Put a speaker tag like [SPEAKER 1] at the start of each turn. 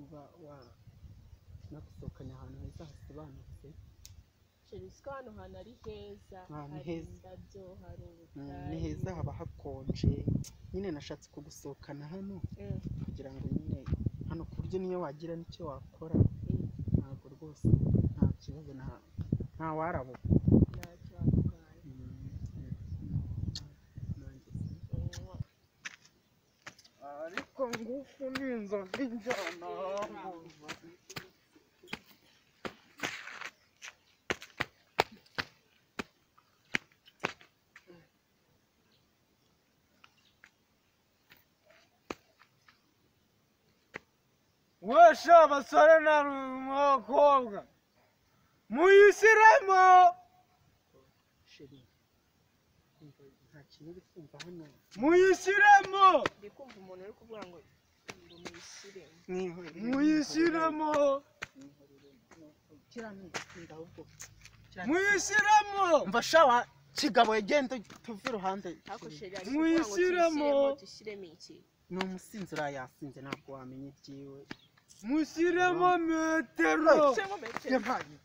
[SPEAKER 1] Uba wa nagusohokanye ahantu heza hasobanutse.
[SPEAKER 2] Chéri, siko hano hantu ari heza?
[SPEAKER 1] Ah, ni
[SPEAKER 2] Hari
[SPEAKER 1] heza.
[SPEAKER 2] indabyo, hari
[SPEAKER 1] Ni heza,
[SPEAKER 2] ubutayu.
[SPEAKER 1] Haba hakonje nyine. Nashatse kugusohokana hano kugira ngo nyine hano ku buryo niyo wagira n'icyo wakora, ntabwo rwose nta kibazo, nta warabuka.
[SPEAKER 2] Ntacyo watwaye.
[SPEAKER 1] Nanjye se.
[SPEAKER 2] Mwah.
[SPEAKER 3] Ariko ngufu ni inzoga injyana. Wesha abasore n'abakobwa muyishyiremo.
[SPEAKER 1] Chéri, umva, nta kintu uri kumva hano?
[SPEAKER 3] Muyishyiremo.
[SPEAKER 2] Ndi kumva umuntu uri kuvuga ngo muyishyiremo.
[SPEAKER 1] Mwihorere.
[SPEAKER 3] Muyishyiremo.
[SPEAKER 1] Mwihorere. Kiriya ni igisinda ahubwo.
[SPEAKER 3] Muyishyiremo.
[SPEAKER 1] Umva shawa kigabo, genda tuve iruhande.
[SPEAKER 2] Ariko chéri ari kuvuga ngo
[SPEAKER 3] Muyishyiremo.
[SPEAKER 2] tuyishyiremo, dushyiremo iki?
[SPEAKER 1] Ni umusinzi, uriya yasinze, ntabwo wamenya ibyiwe.
[SPEAKER 3] Mushyiremo metero.
[SPEAKER 2] Dushyiremo metero.
[SPEAKER 1] Yampaye.